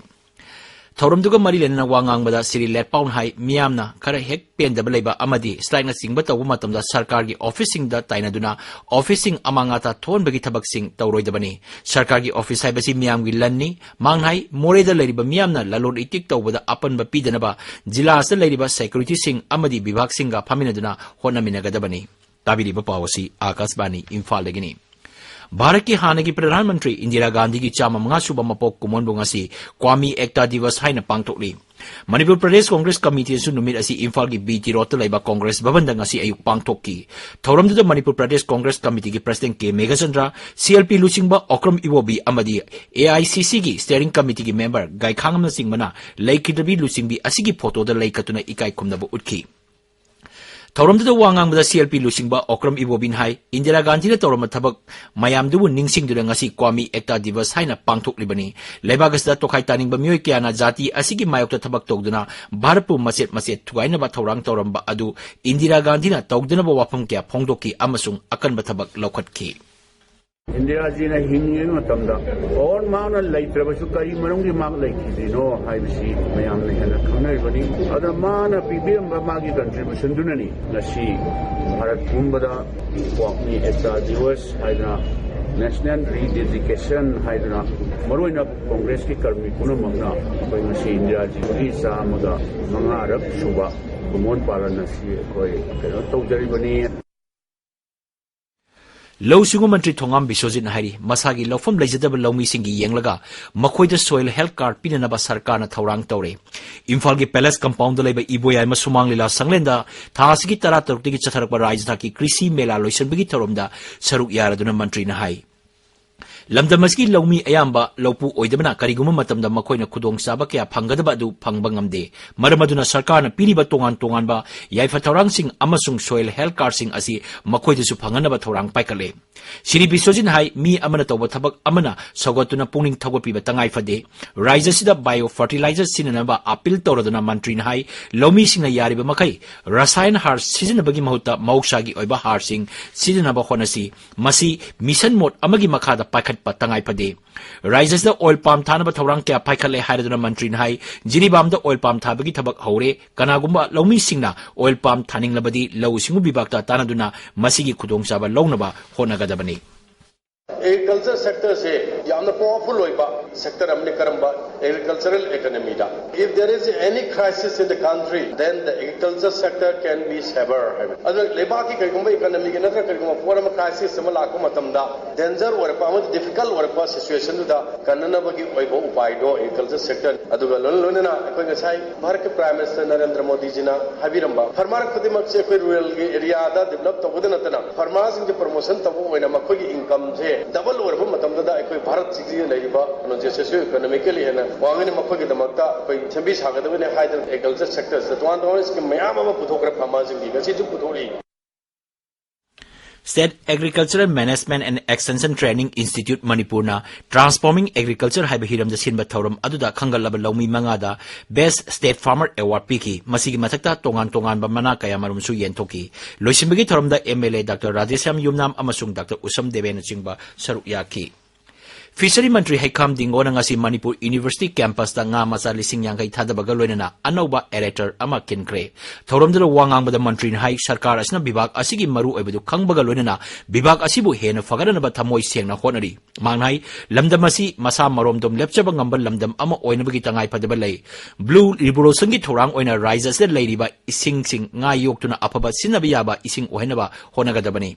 ꯊꯧꯔꯝꯗꯨꯒ ꯃꯔꯤ ꯂꯩꯅꯅ ꯋꯥ ꯉꯥꯡꯕꯗ ꯁ꯭ꯔꯤ ꯂꯦꯠꯄꯥꯎꯅ ꯍꯥꯏ, ꯃꯤꯌꯥꯝꯅ ꯈꯔ ꯍꯦꯛ ꯄꯦꯟꯗꯕ ꯂꯩꯕ ꯑꯃꯗꯤ ꯁ꯭ꯇ꯭ꯔꯥꯏꯛꯅꯆꯤꯡꯕ ꯇꯧꯕ ꯃꯇꯝꯗ ꯁꯔꯀꯥꯔꯒꯤ ꯑꯣꯐꯤꯁꯁꯤꯡꯗ ꯇꯥꯏꯅꯗꯨꯅ ꯑꯣꯐꯤꯁꯁꯤꯡ ꯑꯃꯥꯡ ꯑꯇꯥ ꯊꯣꯛꯍꯟꯕꯒꯤ ꯊꯕꯛꯁꯤꯡ ꯇꯧꯔꯣꯏꯗꯕꯅꯤ꯫ ꯁꯔꯀꯥꯔꯒꯤ ꯑꯣꯐꯤꯁ ꯍꯥꯏꯕꯁꯤ ꯃꯤꯌꯥꯝꯒꯤ ꯂꯟꯅꯤ꯫ ꯃꯥꯡꯅ ꯍꯥꯏ, ꯃꯣꯔꯦꯗ ꯂꯩꯔꯤꯕ ꯃꯤꯌꯥꯝꯅ ꯂꯂꯣꯟ ꯏꯇꯤꯛ ꯇꯧꯕꯗ ꯑꯄꯟꯕ ꯄꯤꯗꯅꯕ ꯖꯤꯂꯥ ꯑꯁꯤꯗ ꯂꯩꯔꯤꯕ ꯁꯦꯀ꯭ꯌꯨꯔꯤꯇꯤꯁꯤꯡ ꯑꯃꯗꯤ ꯕꯤꯚꯥꯒꯁꯤꯡꯒ ꯐꯝꯃꯤꯟꯅꯗꯨꯅ ꯍꯣꯠꯅꯃꯤꯟꯅꯒꯗꯕꯅꯤ꯫ ꯇꯥꯕꯤꯔꯤꯕ ꯄꯥꯎ ꯑꯁꯤ ꯑꯥꯀꯥꯁꯕꯥꯅꯤ ꯏꯝꯐꯥꯜꯗꯒꯤꯅꯤ꯫ ꯚꯥꯔꯠꯀꯤ ꯍꯥꯟꯅꯒꯤ ꯄ꯭ꯔꯙꯥꯟ ꯃꯟꯇ꯭ꯔꯤ ꯏꯟꯗꯤꯔꯥ ꯒꯥꯟꯙꯤꯒꯤ ꯆꯥꯝꯃ ꯃꯉꯥ ꯁꯨꯕ ꯃꯄꯣꯛ ꯀꯨꯝꯑꯣꯟꯕꯨ ꯉꯁꯤ ꯀ꯭ꯋꯥꯃꯤ ꯑꯦꯛꯇꯥ ꯗꯤꯋꯁ ꯍꯥꯏꯅ ꯄꯥꯡꯊꯣꯛꯂꯤ꯫ ꯃꯅꯤꯄꯨꯔ ꯄ꯭ꯔꯗꯦꯁ ꯀꯣꯡꯒ꯭ꯔꯦꯁ ꯀꯃꯤꯇꯤꯅꯁꯨ ꯅꯨꯃꯤꯠ ꯑꯁꯤ ꯏꯝꯐꯥꯜꯒꯤ ꯕꯤ ꯇꯤ ꯔꯣꯗꯇ ꯂꯩꯕ ꯀꯣꯡꯒ꯭ꯔꯦꯁ ꯚꯕꯟꯗ ꯉꯁꯤ ꯑꯌꯨꯛ ꯄꯥꯡꯊꯣꯛꯈꯤ꯫ ꯊꯧꯔꯝꯗꯨꯗ ꯃꯅꯤꯄꯨꯔ ꯄ꯭ꯔꯗꯦꯁ ꯀꯣꯡꯒ꯭ꯔꯦꯁ ꯀꯃꯤꯇꯤꯒꯤ ꯄ꯭ꯔꯁꯤꯗꯦꯟ ꯀꯦ ꯃꯦꯘꯆꯟꯗ꯭ꯔ, ꯁꯤ ꯑꯦꯜ ꯄꯤ ꯂꯨꯆꯤꯡꯕ ꯑꯣꯀ꯭ꯔꯝ ꯏꯕꯣꯕꯤ ꯑꯃꯗꯤ ꯑꯦ ꯑꯥꯏ ꯁꯤ ꯁꯤꯒꯤ ꯁ꯭ꯇꯤꯌꯔꯤꯡ ꯀꯃꯤꯇꯤꯒꯤ ꯃꯦꯝꯕꯔ ꯒꯥꯏꯈꯥꯡꯉꯝꯅꯆꯤꯡꯕꯅ ꯂꯩꯈꯤꯗ꯭ꯔꯕꯤ ꯂꯨꯆꯤꯡꯕꯤ ꯑꯁꯤꯒꯤ ꯐꯣꯇꯣꯗ ꯂꯩ ꯀꯠꯇꯨꯅ ꯏꯀꯥꯏ ꯈꯨꯝꯅꯕ ꯎꯠꯈꯤ꯫ ꯊꯧꯔꯝꯗꯨꯗ ꯋꯥ ꯉꯥꯡꯕꯗ ꯁꯤ ꯑꯦꯜ ꯄꯤ ꯂꯨꯆꯤꯡꯕ ꯑꯣꯀ꯭ꯔꯝ ꯏꯕꯣꯕꯤꯅ ꯍꯥꯏ, ꯏꯟꯗꯤꯔꯥ ꯒꯥꯟꯙꯤꯅ ꯇꯧꯔꯝꯕ ꯊꯕꯛ ꯃꯌꯥꯝꯗꯨꯕꯨ ꯅꯤꯡꯁꯤꯡꯗꯨꯅ ꯉꯁꯤ ꯀ꯭ꯋꯥꯃꯤ ꯑꯦꯛꯇꯥ ꯗꯤꯕꯁ ꯍꯥꯏꯅ ꯄꯥꯡꯊꯣꯛꯂꯤꯕꯅꯤ꯫ ꯂꯩꯕꯥꯛ ꯑꯁꯤꯗ ꯇꯣꯈꯥꯏ ꯇꯥꯅꯤꯡꯕ ꯃꯤꯑꯣꯏ ꯀꯌꯥꯅ ꯖꯥꯇꯤ ꯑꯁꯤꯒꯤ ꯃꯥꯌꯣꯛꯇ ꯊꯕꯛ ꯇꯧꯗꯨꯅ ꯚꯥꯔꯠꯄꯨ ꯃꯆꯦꯠ ꯃꯆꯦꯠ ꯊꯨꯒꯥꯏꯅꯕ ꯊꯧꯔꯥꯡ ꯇꯧꯔꯝꯕ ꯑꯗꯨ ꯏꯟꯗꯤꯔꯥ ꯒꯥꯟꯙꯤꯅ ꯇꯧꯗꯅꯕ ꯋꯥꯐꯝ ꯀꯌꯥ ꯐꯣꯡꯗꯣꯛꯈꯤ ꯑꯃꯁꯨꯡ ꯑꯀꯟꯕ ꯊꯕꯛ ꯂꯧꯈꯠꯈꯤ꯫ ꯏꯟꯗꯤꯔꯥꯖꯤꯅ ꯍꯤꯡꯂꯤꯉꯩ ꯃꯇꯝꯗ, ꯑꯣꯔ ꯃꯥꯅ ꯂꯩꯇ꯭ꯔꯕꯁꯨ ꯀꯔꯤ ꯃꯔꯝꯒꯤ ꯃꯥ ꯂꯩꯈꯤꯗ꯭ꯔꯤꯅꯣ ꯍꯥꯏꯕꯁꯤ ꯃꯌꯥꯝꯅ ꯍꯦꯟꯅ ꯈꯪꯅꯔꯤꯕꯅꯤ꯫ ꯑꯗ ꯃꯥꯅ ꯄꯤꯕꯤꯔꯝꯕ ꯃꯥꯒꯤ ꯀꯟꯇ꯭ꯔꯤꯕ꯭ꯌꯨꯁꯟꯗꯨꯅꯅꯤ ꯉꯁꯤ ꯚꯥꯔꯠ ꯄꯨꯝꯕꯗ ꯀ꯭ꯋꯥꯃꯤ ꯑꯦꯛꯇꯥ ꯗꯤꯋꯁ ꯍꯥꯏꯗꯅ, ꯅꯦꯁꯅꯦꯜ ꯔꯤꯗꯦꯗꯤꯀꯦꯁꯟ ꯍꯥꯏꯗꯅ, ꯃꯔꯨꯑꯣꯏꯅ ꯀꯣꯡꯒ꯭ꯔꯦꯁꯀꯤ ꯀꯔꯃꯤ ꯄꯨꯝꯅꯃꯛꯅ ꯑꯩꯈꯣꯏ ꯉꯁꯤ ꯏꯟꯗꯤꯔꯥꯖꯤꯒꯤ ꯆꯥꯝꯃꯒ ꯃꯉꯥꯔꯛ ꯁꯨꯕ ꯀꯨꯝꯑꯣꯟ ꯄꯥꯂꯟ ꯑꯁꯤ ꯑꯩꯈꯣꯏ ꯀꯩꯅꯣ ꯇꯧꯖꯔꯤꯕꯅꯤ꯫ ꯂꯧꯎ ꯁꯤꯡꯎ ꯃꯟꯇ꯭ꯔꯤ ꯊꯣꯉꯥꯝ ꯕꯤꯁ꯭ꯋꯖꯤꯠꯅ ꯍꯥꯏꯔꯤ, ꯃꯁꯥꯒꯤ ꯂꯧꯐꯝ ꯂꯩꯖꯗꯕ ꯂꯧꯃꯤꯁꯤꯡꯒꯤ ꯌꯦꯡꯂꯒ ꯃꯈꯣꯏꯗ ꯁꯣꯏꯜ ꯍꯦꯜꯊ ꯀꯥꯔꯗ ꯄꯤꯅꯅꯕ ꯁꯔꯀꯥꯔꯅ ꯊꯧꯔꯥꯡ ꯇꯧꯔꯦ꯫ ꯏꯝꯐꯥꯜꯒꯤ ꯄꯦꯂꯦꯁ ꯀꯝꯄꯥꯎꯟꯗ ꯂꯩꯕ ꯏꯕꯣꯌꯥꯏꯃ ꯁꯨꯃꯥꯡ ꯂꯤꯂꯥ ꯁꯪꯂꯦꯟꯗ ꯊꯥ ꯑꯁꯤꯒꯤ ꯇꯔꯥꯇꯔꯨꯛꯇꯒꯤ ꯆꯠꯊꯔꯛꯄ ꯔꯥꯖ꯭ꯌ ꯊꯥꯛꯀꯤ ꯀ꯭ꯔꯤꯁꯤ ꯃꯦꯂꯥ ꯂꯣꯏꯁꯤꯟꯕꯒꯤ ꯊꯧꯔꯝꯗ ꯁꯔꯨꯛ ꯌꯥꯔꯗꯨꯅ ꯃꯟꯇ꯭ꯔꯤꯅ ꯍꯥꯏ, ꯂꯝꯗꯝ ꯑꯁꯤꯒꯤ ꯂꯧꯃꯤ ꯑꯌꯥꯝꯕ ꯂꯧꯄꯨ ꯑꯣꯏꯗꯕꯅ ꯀꯔꯤꯒꯨꯝꯕ ꯃꯇꯝꯗ ꯃꯈꯣꯏꯅ ꯈꯨꯗꯣꯡꯆꯥꯕ ꯀꯌꯥ ꯐꯪꯒꯗꯕ ꯑꯗꯨ ꯐꯪꯕ ꯉꯝꯗꯦ꯫ ꯃꯔꯝ ꯑꯗꯨꯅ ꯁꯔꯀꯥꯔꯅ ꯄꯤꯔꯤꯕ ꯇꯣꯉꯥꯟ ꯇꯣꯉꯥꯟꯕ ꯌꯥꯏꯐ ꯊꯧꯔꯥꯡꯁꯤꯡ ꯑꯃꯁꯨꯡ ꯁꯣꯏꯜ ꯍꯦꯜꯊ ꯀꯥꯔꯗꯁꯤꯡ ꯑꯁꯤ ꯃꯈꯣꯏꯗꯁꯨ ꯐꯪꯍꯟꯅꯕ ꯊꯧꯔꯥꯡ ꯄꯥꯏꯈꯠꯂꯦ꯫ ꯁ꯭ꯔꯤ ꯕꯤꯁ꯭ꯋꯖꯤꯠꯅ ꯍꯥꯏ, ꯃꯤ ꯑꯃꯅ ꯇꯧꯕ ꯊꯕꯛ ꯑꯃꯅ ꯁꯧꯒꯠꯇꯨꯅ ꯄꯨꯛꯅꯤꯡ ꯊꯧꯒꯠꯄꯤꯕ ꯇꯉꯥꯏ ꯐꯗꯦ꯫ ꯔꯥꯖ꯭ꯌ ꯑꯁꯤꯗ ꯕꯥꯏꯑꯣ ꯐꯔꯇꯤꯂꯥꯏꯖꯔ ꯁꯤꯖꯤꯟꯅꯅꯕ ꯑꯄꯤꯜ ꯇꯧꯔꯗꯨꯅ ꯃꯟꯇ꯭ꯔꯤꯅ ꯍꯥꯏ, ꯂꯧꯃꯤꯁꯤꯡꯅ ꯌꯥꯔꯤꯕ ꯃꯈꯩ ꯔꯁꯥꯌꯟ ꯍꯥꯔ ꯁꯤꯖꯤꯟꯅꯕꯒꯤ ꯃꯍꯨꯠꯇ ꯃꯍꯧꯁꯥꯒꯤ ꯑꯣꯏꯕ ꯍꯥꯔꯁꯤꯡ ꯁꯤꯖꯤꯟꯅꯕ ꯍꯣꯠꯅꯁꯤ꯫ ꯃꯁꯤ ꯃꯤꯁꯟ ꯃꯣꯗ ꯑꯃꯒꯤ ꯃꯈꯥꯗ ꯄꯥꯏꯈꯠ ꯇꯉꯥꯏ ꯐꯗꯦ꯫ ꯔꯥꯖ꯭ꯌꯁꯤꯗ ꯑꯣꯏꯜ ꯄꯥꯝ ꯊꯥꯅꯕ ꯊꯧꯔꯥꯡ ꯀꯌꯥ ꯄꯥꯏꯈꯠꯂꯦ ꯍꯥꯏꯔꯗꯨꯅ ꯃꯟꯇ꯭ꯔꯤꯅ ꯍꯥꯏ, ꯖꯤꯔꯤꯕꯥꯝꯗ ꯑꯣꯏꯜ ꯄꯥꯝ ꯊꯥꯕꯒꯤ ꯊꯕꯛ ꯍꯧꯔꯦ꯫ ꯀꯅꯥꯒꯨꯝꯕ ꯂꯧꯃꯤꯁꯤꯡꯅ ꯑꯣꯏꯜ ꯄꯥꯝ ꯊꯥꯅꯤꯡꯂꯕꯗꯤ ꯂꯧꯎ ꯁꯤꯡꯎ ꯕꯤꯚꯥꯒꯇ ꯇꯥꯟꯅꯗꯨꯅ ꯃꯁꯤꯒꯤ ꯈꯨꯗꯣꯡꯆꯥꯕ ꯂꯧꯅꯕ ꯍꯣꯠꯅꯒꯗꯕꯅꯤ꯫ Agriculture sector ꯁꯦ ꯌꯥꯝꯅ powerful ꯑꯣꯏꯕ sector ꯑꯃꯅꯤ꯫ ꯀꯔꯝꯕ? Agricultural economy the. If there is any crisis in the country, then the agriculture sector can be severed ꯍꯥꯏꯕ꯫ ꯑꯗꯨꯅ ꯂꯩꯕꯥꯛꯀꯤ ꯀꯔꯤꯒꯨꯝꯕ economy ꯒꯤ ꯅꯠꯇ꯭ꯔꯒ ꯀꯔꯤꯒꯨꯝꯕ ꯄꯣꯠ ꯑꯃ crisis ꯑꯃ ꯂꯥꯛꯄ ꯃꯇꯝꯗ, danger ꯑꯣꯏꯔꯛꯄ ꯑꯃꯗꯤ difficult ꯑꯣꯏꯔꯛꯄ situation ꯗꯨꯗ ꯀꯟꯅꯅꯕꯒꯤ ꯑꯣꯏꯕ ꯎꯄꯥꯏꯗꯣ agriculture sector꯫ ꯑꯗꯨꯒ ꯂꯣꯏꯅ ꯂꯣꯏꯅꯅ ꯑꯩꯈꯣꯏ ꯉꯁꯥꯏ ꯚꯥꯔꯠꯀꯤ Prime Minister ꯅꯔꯦꯟꯗ꯭ꯔ ꯃꯣꯗꯤꯖꯤꯅ ꯍꯥꯏꯕꯤꯔꯝꯕ farmer ꯈꯨꯗꯤꯡꯃꯛꯁꯦ ꯑꯩꯈꯣꯏ rural ꯒꯤ area ꯗ develop ꯇꯧꯕꯗ ꯅꯠꯇꯅ farmer ꯁꯤꯡꯁꯦ promotion ꯇꯧꯕ ꯑꯣꯏꯅ ꯃꯈꯣꯏꯒꯤ income ꯁꯦ double ꯑꯣꯏꯔꯛꯄ ꯃꯇꯝꯗꯨꯗ ꯑꯩꯈꯣꯏ ꯚꯥꯔꯠꯁꯤꯒꯤ ꯂꯩꯔꯤꯕ ꯀꯩꯅꯣꯁꯦ socio economically ꯍꯦꯟꯅ ꯋꯥꯡꯒꯅꯤ꯫ ꯃꯈꯣꯏꯒꯤꯗꯃꯛꯇ ꯑꯩꯈꯣꯏ ꯁꯦꯝꯕꯤ ꯁꯥꯒꯗꯕꯅꯤ ꯍꯥꯏꯗꯅ agriculture sector ꯁꯤꯗ ꯇꯣꯉꯥꯟ ꯇꯣꯉꯥꯟꯕ scheme ꯃꯌꯥꯝ ꯑꯃ ꯄꯨꯊꯣꯛꯈ꯭ꯔꯦ farmer ꯁꯤꯡꯒꯤ, ꯉꯁꯤꯁꯨ ꯄꯨꯊꯣꯛꯂꯤ꯫ State Agricultural Management and Extension Training Institute ꯃꯅꯤꯄꯨꯔꯅ Transforming Agriculture ꯍꯥꯏꯕ ꯍꯤꯔꯝꯗ ꯁꯤꯟꯕ ꯊꯧꯔꯝ ꯑꯗꯨꯗ ꯈꯟꯒꯠꯂꯕ ꯂꯧꯃꯤ ꯃꯉꯥꯗ Best State Farmer Award ꯄꯤꯈꯤ꯫ ꯃꯁꯤꯒꯤ ꯃꯊꯛꯇ ꯇꯣꯉꯥꯟ ꯇꯣꯉꯥꯟꯕ ꯃꯅꯥ ꯀꯌꯥꯃꯔꯨꯝꯁꯨ ꯌꯦꯟꯊꯣꯛꯈꯤ꯫ ꯂꯣꯏꯁꯤꯟꯕꯒꯤ ꯊꯧꯔꯝꯗ M L A Doctor Radheshyam Yumnam ꯑꯃꯁꯨꯡ Doctor ꯎꯁꯝ ꯗꯦꯕꯦꯅꯆꯤꯡꯕ ꯁꯔꯨꯛ ꯌꯥꯈꯤ꯫ Fishery ꯃꯟꯇ꯭ꯔꯤ ꯍꯩꯈꯥꯝ ꯗꯤꯡꯒꯣꯅ ꯉꯁꯤ ꯃꯅꯤꯄꯨꯔ University campus ꯇ ꯉꯥ ꯃꯆꯥ ꯂꯤꯁꯤꯡ ꯌꯥꯡꯈꯩ ꯊꯥꯗꯕꯒ ꯂꯣꯏꯅꯅ ꯑꯅꯧꯕ arreter ꯑꯃ ꯈꯤꯟꯈ꯭ꯔꯦ꯫ ꯊꯧꯔꯝꯗꯨꯗ ꯋꯥ ꯉꯥꯡꯕꯗ ꯃꯟꯇ꯭ꯔꯤꯅ ꯍꯥꯏ, ꯁꯔꯀꯥꯔ ꯑꯁꯤꯅ ꯕꯤꯚꯥꯒ ꯑꯁꯤꯒꯤ ꯃꯔꯨꯑꯣꯏꯕꯗꯨ ꯈꯪꯕꯒ ꯂꯣꯏꯅꯅ ꯕꯤꯚꯥꯒ ꯑꯁꯤꯕꯨ ꯍꯦꯟꯅ ꯐꯒꯠꯅꯅꯕ ꯊꯃꯣꯏ ꯁꯦꯡꯅ ꯍꯣꯠꯅꯔꯤ꯫ ꯃꯍꯥꯛꯅ ꯍꯥꯏ, ꯂꯝꯗꯝ ꯑꯁꯤ ꯃꯁꯥ ꯃꯔꯣꯝꯗꯣꯝ ꯂꯦꯞꯆꯕ ꯉꯝꯕ ꯂꯝꯗꯝ ꯑꯃ ꯑꯣꯏꯅꯕꯒꯤ ꯇꯉꯥꯏꯐꯗꯕ ꯂꯩ꯫ Blue Revolution ꯒꯤ ꯊꯧꯔꯥꯡ ꯑꯣꯏꯅ ꯔꯥꯖ꯭ꯌ ꯑꯁꯤꯗ ꯂꯩꯔꯤꯕ ꯏꯁꯤꯡꯁꯤꯡ ꯉꯥ ꯌꯣꯛꯇꯨꯅ ꯑꯐꯕ ꯁꯤꯖꯤꯟꯅꯕ ꯌꯥꯕ ꯏꯁꯤꯡ ꯑꯣꯏꯍꯟꯅꯕ ꯍꯣꯠꯅꯒꯗꯕꯅꯤ꯫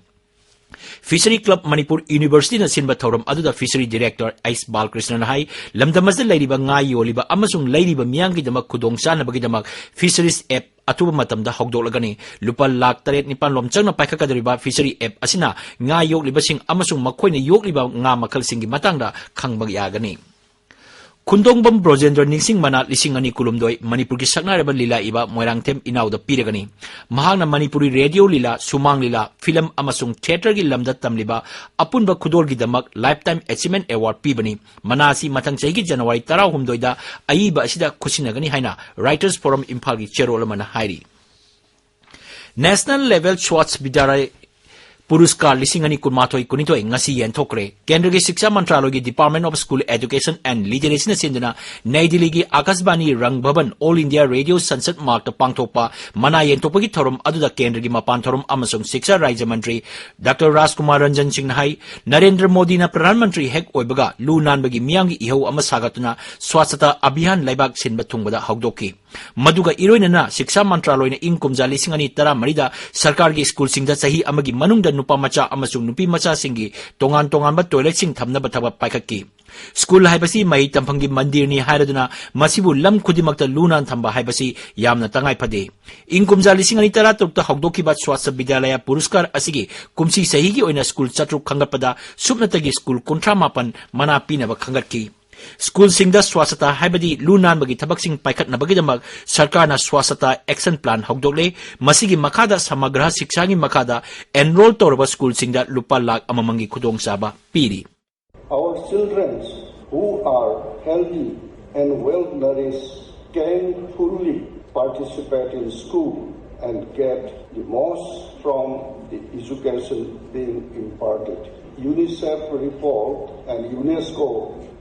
Fishery Club ꯃꯅꯤꯄꯨꯔ University ꯅ ꯁꯤꯟꯕ ꯊꯧꯔꯝ ꯑꯗꯨꯗ Fishery Director ꯑꯩꯆ ꯕꯥꯂꯀ꯭ꯔꯤꯁꯅꯅ ꯍꯥꯏ, ꯂꯝꯗꯝ ꯑꯁꯤꯗ ꯂꯩꯔꯤꯕ ꯉꯥ ꯌꯣꯜꯂꯤꯕ ꯑꯃꯁꯨꯡ ꯂꯩꯔꯤꯕ ꯃꯤꯌꯥꯝꯒꯤꯗꯃꯛ ꯈꯨꯗꯣꯡ ꯆꯥꯅꯕꯒꯤꯗꯃꯛ Fisheries App ꯑꯊꯨꯕ ꯃꯇꯝꯗ ꯍꯧꯗꯣꯛꯂꯒꯅꯤ꯫ ꯂꯨꯄꯥ ꯂꯥꯈ ꯇꯔꯦꯠ ꯅꯤꯄꯥꯟ ꯔꯣꯝ ꯆꯪꯅ ꯄꯥꯏꯈꯠꯀꯗꯧꯔꯤꯕ Fishery App ꯑꯁꯤꯅ ꯉꯥ ꯌꯣꯛꯂꯤꯕꯁꯤꯡ ꯑꯃꯁꯨꯡ ꯃꯈꯣꯏꯅ ꯌꯣꯛꯂꯤꯕ ꯉꯥ ꯃꯈꯜꯁꯤꯡꯒꯤ ꯃꯇꯥꯡꯗ ꯈꯪꯕ ꯌꯥꯒꯅꯤ꯫ ꯈꯨꯟꯗꯣꯡꯕꯝ ꯕ꯭ꯔꯣꯖꯦꯟꯗ꯭ꯔ ꯅꯤꯡꯁꯤꯡ ꯃꯅꯥ ꯂꯤꯁꯤꯡ ꯑꯅꯤ ꯀꯨꯟꯍꯨꯝꯗꯣꯏ ꯃꯅꯤꯄꯨꯔꯒꯤ ꯁꯛꯅꯥꯏꯔꯕ ꯂꯤꯂꯥ ꯏꯕ ꯃꯣꯏꯔꯥꯡꯊꯦꯝ ꯏꯅꯥꯎꯗ ꯄꯤꯔꯒꯅꯤ꯫ ꯃꯍꯥꯛꯅ ꯃꯅꯤꯄꯨꯔꯤ ꯔꯦꯗꯤꯑꯣ ꯂꯤꯂꯥ, ꯁꯨꯃꯥꯡ ꯂꯤꯂꯥ, ꯐꯤꯂꯝ ꯑꯃꯁꯨꯡ ꯊꯤꯌꯦꯇꯔꯒꯤ ꯂꯝꯗ ꯇꯝꯂꯤꯕ ꯑꯄꯨꯟꯕ ꯈꯨꯗꯣꯜꯒꯤꯗꯃꯛ Lifetime Achievement Award ꯄꯤꯕꯅꯤ꯫ ꯃꯅꯥ ꯑꯁꯤ ꯃꯊꯪ ꯆꯍꯤꯒꯤ ꯖꯅꯋꯥꯔꯤ ꯇꯔꯥꯍꯨꯝꯗꯣꯏꯗ ꯑꯏꯕ ꯑꯁꯤꯗ ꯈꯨꯠꯁꯤꯟꯅꯒꯅꯤ ꯍꯥꯏꯅ Writers Forum ꯏꯝꯐꯥꯜꯒꯤ ꯆꯦꯔꯣꯜ ꯑꯃꯅ ꯍꯥꯏꯔꯤ꯫ National Level Swachh Vidyalaya ꯄꯨꯔꯁꯀꯥꯔ ꯂꯤꯁꯤꯡ ꯑꯅꯤ ꯀꯨꯟꯃꯥꯊꯣꯏ ꯀꯨꯟꯅꯤꯊꯣꯏ ꯉꯁꯤ ꯌꯦꯟꯊꯣꯛꯈ꯭ꯔꯦ꯫ ꯀꯦꯟꯗ꯭ꯔꯒꯤ ꯁꯤꯛꯁꯥ ꯃꯟꯇ꯭ꯔꯥꯂꯣꯏꯒꯤ Department of School Education and Literacyꯅ ꯁꯤꯟꯗꯨꯅ ꯅꯩ ꯗꯤꯜꯂꯤꯒꯤ ꯑꯀꯥꯁꯕꯥꯅꯤ ꯔꯪꯚꯕꯟ All India Radio Sansad ꯃꯥꯔꯛꯇ ꯄꯥꯡꯊꯣꯛꯄ ꯃꯅꯥ ꯌꯦꯟꯊꯣꯛꯄꯒꯤ ꯊꯧꯔꯝ ꯑꯗꯨꯗ ꯀꯦꯟꯗ꯭ꯔꯒꯤ ꯃꯄꯥꯟ ꯊꯧꯔꯝ ꯑꯃꯁꯨꯡ ꯁꯤꯛꯁꯥ ꯔꯥꯖ꯭ꯌ ꯃꯟꯇ꯭ꯔꯤ ꯗꯥꯛꯇꯔ ꯔꯥꯖꯀꯨꯃꯥꯔ ꯔꯟꯖꯟ ꯁꯤꯡꯅ ꯍꯥꯏ, ꯅꯔꯦꯟꯗ꯭ꯔ ꯃꯣꯗꯤꯅ ꯄ꯭ꯔꯙꯥꯟ ꯃꯟꯇ꯭ꯔꯤ ꯍꯦꯛ ꯑꯣꯏꯕꯒ ꯂꯨ ꯅꯥꯟꯕꯒꯤ ꯃꯤꯌꯥꯝꯒꯤ ꯏꯍꯧ ꯑꯃ ꯁꯥꯒꯠꯇꯨꯅ ꯁ꯭ꯋꯥꯁꯇ ꯑꯚꯤꯌꯥꯟ ꯂꯩꯕꯥꯛ ꯁꯤꯟꯕ ꯊꯨꯡꯕꯗ ꯍꯧꯗꯣꯛꯈꯤ꯫ ꯃꯗꯨꯒ ꯏꯔꯣꯏꯅꯅ ꯁꯤꯛꯁꯥ ꯃꯟꯇ꯭ꯔꯥꯂꯣꯏꯅ ꯏꯪ ꯀꯨꯝꯖꯥ ꯂꯤꯁꯤꯡ ꯑꯅꯤ ꯇꯔꯥꯃꯔꯤꯗ ꯁꯔꯀꯥꯔꯒꯤ ꯁ꯭ꯀꯨꯜꯁꯤꯡꯗ ꯆꯍꯤ ꯑꯃꯒꯤ ꯃꯅꯨꯡꯗ ꯅꯨꯄꯥ ꯃꯆꯥ ꯑꯃꯁꯨꯡ ꯅꯨꯄꯤ ꯃꯆꯥꯁꯤꯡꯒꯤ ꯇꯣꯉꯥꯟ ꯇꯣꯉꯥꯟꯕ ꯇꯣꯏꯂꯦꯠꯁꯤꯡ ꯊꯝꯅꯕ ꯊꯕꯛ ꯄꯥꯏꯈꯠꯈꯤ꯫ ꯁ꯭ꯀꯨꯜ ꯍꯥꯏꯕꯁꯤ ꯃꯍꯩ ꯇꯝꯐꯝꯒꯤ ꯃꯟꯗꯤꯔꯅꯤ ꯍꯥꯏꯔꯗꯨꯅ ꯃꯁꯤꯕꯨ ꯂꯝ ꯈꯨꯗꯤꯡꯃꯛꯇ ꯂꯨ ꯅꯥꯟ ꯊꯝꯕ ꯍꯥꯏꯕꯁꯤ ꯌꯥꯝꯅ ꯇꯉꯥꯏ ꯐꯗꯦ꯫ ꯏꯪ ꯀꯨꯝꯖꯥ ꯂꯤꯁꯤꯡ ꯑꯅꯤ ꯇꯔꯥꯇꯔꯨꯛꯇ ꯍꯧꯗꯣꯛꯈꯤꯕ ꯁ꯭ꯋꯥꯁꯇ ꯕꯤꯗ꯭ꯌꯥꯂꯌꯥ ꯄꯨꯔꯁꯀꯥꯔ ꯑꯁꯤꯒꯤ ꯀꯨꯝꯁꯤ ꯆꯍꯤꯒꯤ ꯑꯣꯏꯅ ꯁ꯭ꯀꯨꯜ ꯆꯥꯇ꯭ꯔꯨꯛ ꯈꯟꯒꯠꯄꯗ ꯁꯨꯞꯅꯇꯒꯤ ꯁ꯭ꯀꯨꯜ ꯀꯨꯟꯊ꯭ꯔꯥ ꯃꯥꯄꯟ ꯃꯅꯥ ꯄꯤꯅꯕ ꯈꯟꯒꯠꯈꯤ꯫ ꯁ꯭ꯀꯨꯜꯁꯤꯡꯗ ꯁ꯭ꯋꯥꯁꯇ ꯍꯥꯏꯕꯗꯤ ꯂꯨ ꯅꯥꯟꯕꯒꯤ ꯊꯕꯛꯁꯤꯡ ꯄꯥꯏꯈꯠꯅꯕꯒꯤꯗꯃꯛ ꯁꯔꯀꯥꯔꯅ ꯁ꯭ꯋꯥꯁꯇ ꯑꯦꯛꯁꯟ ꯄ꯭ꯂꯥꯟ ꯍꯧꯗꯣꯛꯂꯦ꯫ ꯃꯁꯤꯒꯤ ꯃꯈꯥꯗ ꯁꯃꯒ꯭ꯔꯥ ꯁꯤꯛꯁꯥꯒꯤ ꯃꯈꯥꯗ ꯑꯦꯟꯔꯣꯜ ꯇꯧꯔꯕ ꯁ꯭ꯀꯨꯜꯁꯤꯡꯗ ꯂꯨꯄꯥ ꯂꯥꯈ ꯑꯃꯃꯝꯒꯤ ꯈꯨꯗꯣꯡꯆꯥꯕ ꯄꯤꯔꯤ꯫ Our children who are healthy and well nourished can fully participate in school and get the most from the education being imparted. UNICEF report and UNESCO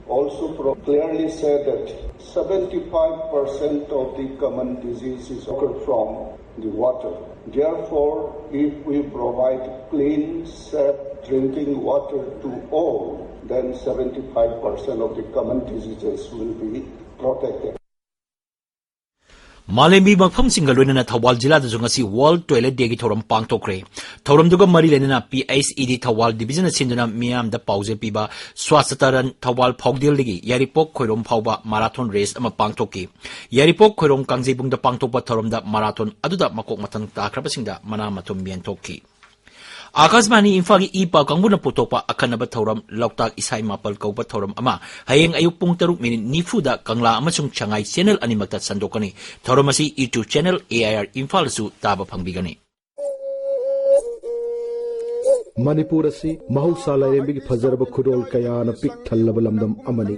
also pro- clearly said that seventy-five percent of the common diseases occur from the water. Therefore, if we provide clean, safe drinking water to all, then seventy-five percent of the common diseases will be protected. ꯃꯥꯂꯦꯝꯒꯤ ꯃꯐꯝꯁꯤꯡꯒ ꯂꯣꯏꯅꯅ ꯊꯧꯕꯥꯜ ꯖꯤꯂꯥꯗꯁꯨ ꯉꯁꯤ World Toilet Dayꯒꯤ ꯊꯧꯔꯝ ꯄꯥꯡꯊꯣꯛꯈ꯭ꯔꯦ꯫ ꯊꯧꯔꯝꯗꯨꯒ ꯃꯔꯤ ꯂꯩꯅꯅ PHED Thoubal divisionꯅ ꯁꯤꯟꯗꯨꯅ ꯃꯤꯌꯥꯝꯗ ꯄꯥꯎꯖꯦꯜ ꯄꯤꯕ ꯁ꯭ꯋꯥꯁꯇ ꯔꯟ ꯊꯧꯕꯥꯜ ꯐꯥꯎꯗꯦꯜꯗꯒꯤ ꯌꯥꯏꯔꯤꯄꯣꯛ ꯈꯣꯏꯔꯣꯝ ꯐꯥꯎꯕ marathon race ꯑꯃ ꯄꯥꯡꯊꯣꯛꯈꯤ꯫ ꯌꯥꯏꯔꯤꯄꯣꯛ ꯈꯣꯏꯔꯣꯝ ꯀꯥꯡꯖꯩꯕꯨꯡꯗ ꯄꯥꯡꯊꯣꯛꯄ ꯊꯧꯔꯝꯗ marathon ꯑꯗꯨꯗ ꯃꯀꯣꯛ ꯃꯊꯪ ꯇꯥꯈ꯭ꯔꯕꯁꯤꯡꯗ ꯃꯅꯥ ꯃꯊꯨꯝ ꯌꯦꯟꯊꯣꯛꯈꯤ꯫ ꯑꯥꯀꯥꯁꯕꯥꯅꯤ ꯏꯝꯐꯥꯜꯒꯤ ꯏ ꯄꯥꯎ ꯀꯥꯡꯕꯨꯅ ꯄꯨꯊꯣꯛꯄ ꯑꯈꯟꯅꯕ ꯊꯧꯔꯝ ꯂꯣꯛꯇꯥꯛ ꯏꯁꯩ ꯃꯥꯄꯜ ꯀꯧꯕ ꯊꯧꯔꯝ ꯑꯃ ꯍꯌꯦꯡ ꯑꯌꯨꯛ ꯄꯨꯡ ꯇꯔꯨꯛ ꯃꯤꯅꯤꯠ ꯅꯤꯐꯨꯗ ꯀꯪꯂꯥ ꯑꯃꯁꯨꯡ ꯁꯉꯥꯏ channel ꯑꯅꯤꯃꯛꯇ ꯁꯟꯗꯣꯛꯀꯅꯤ꯫ ꯊꯧꯔꯝ ꯑꯁꯤ YouTube channel AIR ꯏꯝꯐꯥꯜꯗꯁꯨ ꯇꯥꯕ ꯐꯪꯕꯤꯒꯅꯤ꯫ ꯃꯅꯤꯄꯨꯔ ꯑꯁꯤ ꯃꯍꯧꯁꯥ ꯂꯥꯏꯔꯦꯝꯕꯤꯒꯤ ꯐꯖꯔꯕ ꯈꯨꯗꯣꯜ ꯀꯌꯥꯅ ꯄꯤꯛ ꯊꯜꯂꯕ ꯂꯝꯗꯝ ꯑꯃꯅꯤ꯫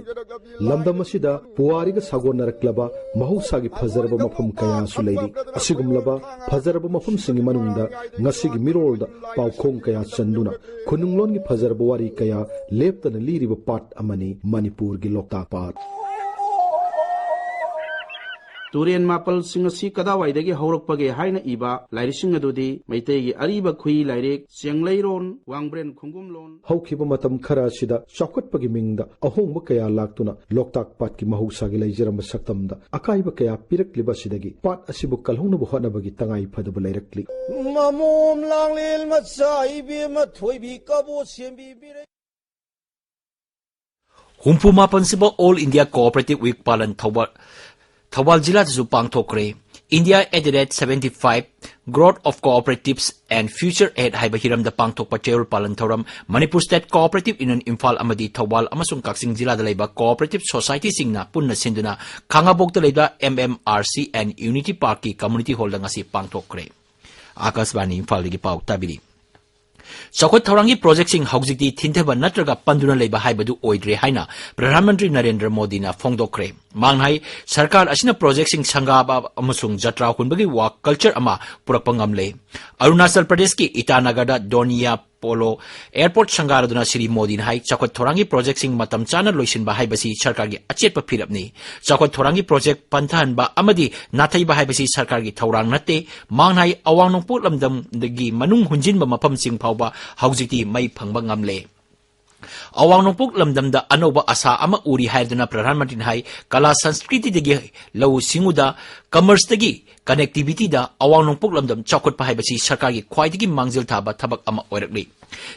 ꯂꯝꯗꯝ ꯑꯁꯤꯗ ꯄꯨꯋꯥꯔꯤꯒ ꯁꯥꯒꯣꯟꯅꯔꯛꯂꯕ ꯃꯍꯧꯁꯥꯒꯤ ꯐꯖꯔꯕ ꯃꯐꯝ ꯀꯌꯥꯁꯨ ꯂꯩꯔꯤ꯫ ꯑꯁꯤꯒꯨꯝꯂꯕ ꯐꯖꯔꯕ ꯃꯐꯝꯁꯤꯡꯒꯤ ꯃꯅꯨꯡꯗ ꯉꯁꯤꯒꯤ ꯃꯤꯔꯣꯜꯗ ꯄꯥꯎꯈꯣꯡ ꯀꯌꯥ ꯆꯟꯗꯨꯅ ꯈꯨꯅꯨꯡꯂꯣꯟꯒꯤ ꯐꯖꯔꯕ ꯋꯥꯔꯤ ꯀꯌꯥ ꯂꯦꯞꯇꯅ ꯂꯤꯔꯤꯕ ꯄꯥꯠ ꯑꯃꯅꯤ ꯃꯅꯤꯄꯨꯔꯒꯤ ꯂꯣꯛꯇꯥꯛ ꯄꯥꯠ꯫ ꯇꯨꯔꯦꯟ ꯃꯥꯄꯜꯁꯤꯡ ꯑꯁꯤ ꯀꯗꯥꯋꯥꯏꯗꯒꯤ ꯍꯧꯔꯛꯄꯒꯦ ꯍꯥꯏꯅ ꯏꯕ ꯂꯥꯏꯔꯤꯛꯁꯤꯡ ꯑꯗꯨꯗꯤ ꯃꯩꯇꯩꯒꯤ ꯑꯔꯤꯕ ꯈꯨꯏ ꯂꯥꯏꯔꯤꯛ ꯆꯦꯡꯂꯩꯔꯣꯟ, ꯋꯥꯡꯕ꯭ꯔꯦꯟ ꯈꯣꯡꯒꯨꯝꯂꯣꯟ꯫ ꯍꯧꯈꯤꯕ ꯃꯇꯝ ꯈꯔ ꯑꯁꯤꯗ ꯆꯥꯎꯈꯠꯄꯒꯤ ꯃꯤꯡꯗ ꯑꯍꯣꯡꯕ ꯀꯌꯥ ꯂꯥꯛꯇꯨꯅ ꯂꯣꯛꯇꯥꯛ ꯄꯥꯠꯀꯤ ꯃꯍꯧꯁꯥꯒꯤ ꯂꯩꯖꯔꯝꯕ ꯁꯛꯇꯝꯗ ꯑꯀꯥꯏꯕ ꯀꯌꯥ ꯄꯤꯔꯛꯂꯤꯕ ꯑꯁꯤꯗꯒꯤ ꯄꯥꯠ ꯑꯁꯤꯕꯨ ꯀꯜꯍꯧꯅꯕ ꯍꯣꯠꯅꯕꯒꯤ ꯇꯉꯥꯏ ꯐꯗꯕ ꯂꯩꯔꯛꯂꯤ꯫ ꯃꯃꯣꯝ ꯂꯥꯡꯂꯦꯟ ꯃꯆꯥ ꯏꯕꯦꯝꯃ ꯊꯣꯏꯕꯤ ꯀꯕꯣ ꯁꯦꯝꯕꯤ ꯕꯤꯔꯩ꯫ ꯍꯨꯝꯐꯨ ꯃꯥꯄꯟ ꯁꯨꯕ All India Cooperative Week ꯄꯥꯂꯟ Thoubal, Thoubal ꯖꯤꯂꯥꯗꯁꯨ ꯄꯥꯡꯊꯣꯛꯈ꯭ꯔꯦ꯫ India at the rate seventy five, Growth of Cooperatives and Future Ahead ꯍꯥꯏꯕ ꯍꯤꯔꯝꯗ ꯄꯥꯡꯊꯣꯛꯄ ꯆꯌꯣꯜ ꯄꯥꯂꯟ ꯊꯧꯔꯝ Manipur State Cooperative Union Imphal ꯑꯃꯗꯤ ꯊꯧꯕꯥꯜ ꯑꯃꯁꯨꯡ ꯀꯛꯆꯤꯡ ꯖꯤꯂꯥꯗ ꯂꯩꯕ cooperative societyꯁꯤꯡꯅ ꯄꯨꯟꯅ ꯁꯤꯟꯗꯨꯅ ꯈꯥꯉꯕꯣꯛꯇ ꯂꯩꯕ M M R C and Unity Parkꯀꯤ community hallꯗ ꯉꯁꯤ ꯄꯥꯡꯊꯣꯛꯈ꯭ꯔꯦ꯫ ꯑꯥꯀꯥꯁꯕꯥꯅꯤ ꯏꯝꯐꯥꯜꯗꯒꯤ ꯄꯥꯎ ꯇꯥꯕꯤꯔꯤ꯫ ꯆꯥꯎꯈꯠ ꯊꯧꯔꯥꯡꯒꯤ projectꯁꯤꯡ ꯍꯧꯖꯤꯛꯇꯤ ꯊꯤꯟꯊꯕ ꯅꯠꯇ꯭ꯔꯒ ꯄꯟꯗꯨꯅ ꯂꯩꯕ ꯍꯥꯏꯕꯗꯨ ꯑꯣꯏꯗ꯭ꯔꯦ ꯍꯥꯏꯅ ꯄ꯭ꯔꯙꯥꯟ ꯃꯟꯇ꯭ꯔꯤ ꯅꯔꯦꯟꯗ꯭ꯔ ꯃꯣꯗꯤꯅ ꯐꯣꯡꯗꯣꯛꯈ꯭ꯔꯦ꯫ ꯃꯍꯥꯛꯅ ꯍꯥꯏ, ꯁꯔꯀꯥꯔ ꯑꯁꯤꯅ projectꯁꯤꯡ ꯁꯪꯒꯥꯕ ꯑꯃꯁꯨꯡ ꯖꯇ꯭ꯔꯥ ꯍꯨꯟꯕꯒꯤ work culture ꯑꯃ ꯄꯨꯔꯛꯄ ꯉꯝꯂꯦ꯫ ꯑꯔꯨꯅꯥꯆꯜ ꯄ꯭ꯔꯗꯦꯁꯀꯤ ꯏꯇꯥꯅꯒꯔꯗ ꯗꯣꯅꯤꯌꯥ ꯄꯣꯂꯣ airport ꯁꯪꯒꯥꯔꯗꯨꯅ ꯁ꯭ꯔꯤ ꯃꯣꯗꯤꯅ ꯍꯥꯏ, ꯆꯥꯎꯈꯠ ꯊꯧꯔꯥꯡꯒꯤ projectꯁꯤꯡ ꯃꯇꯝ ꯆꯥꯅ ꯂꯣꯏꯁꯤꯟꯕ ꯍꯥꯏꯕꯁꯤ ꯁꯔꯀꯥꯔꯒꯤ ꯑꯆꯦꯠꯄ ꯐꯤꯔꯦꯞꯅꯤ꯫ ꯆꯥꯎꯈꯠ ꯊꯧꯔꯥꯡꯒꯤ project ꯄꯟꯊꯍꯟꯕ ꯑꯃꯗꯤ ꯅꯥꯊꯩꯕ ꯍꯥꯏꯕꯁꯤ ꯁꯔꯀꯥꯔꯒꯤ ꯊꯧꯔꯥꯡ ꯅꯠꯇꯦ꯫ ꯃꯍꯥꯛꯅ ꯍꯥꯏ, ꯑꯋꯥꯡ ꯅꯣꯡꯄꯣꯛ ꯂꯝꯗꯝꯗꯒꯤ ꯃꯅꯨꯡ ꯍꯨꯟꯖꯤꯟꯕ ꯃꯐꯝꯁꯤꯡ ꯐꯥꯎꯕ ꯍꯧꯖꯤꯛꯇꯤ ꯃꯩ ꯐꯪꯕ ꯉꯝꯂꯦ꯫ ꯑꯋꯥꯡ ꯅꯣꯡꯄꯣꯛ ꯂꯝꯗꯝꯗ ꯑꯅꯧꯕ ꯑꯁꯥ ꯑꯃ ꯎꯔꯤ ꯍꯥꯏꯗꯨꯅ ꯄ꯭ꯔꯙꯥꯟ ꯃꯟꯇ꯭ꯔꯤꯅ ꯍꯥꯏ, ꯀꯂꯥ ꯁꯪꯁꯀ꯭ꯔꯤꯇꯤꯗꯒꯤ ꯂꯧꯎ ꯁꯤꯡꯎꯗ, commerceꯇꯒꯤ connectivityꯗ ꯑꯋꯥꯡ ꯅꯣꯡꯄꯣꯛ ꯂꯝꯗꯝ ꯆꯥꯎꯈꯠꯄ ꯍꯥꯏꯕꯁꯤ ꯁꯔꯀꯥꯔꯒꯤ ꯈ꯭ꯋꯥꯏꯗꯒꯤ ꯃꯥꯡꯖꯤꯜ ꯊꯥꯕ ꯊꯕꯛ ꯑꯃ ꯑꯣꯏꯔꯛꯂꯤ꯫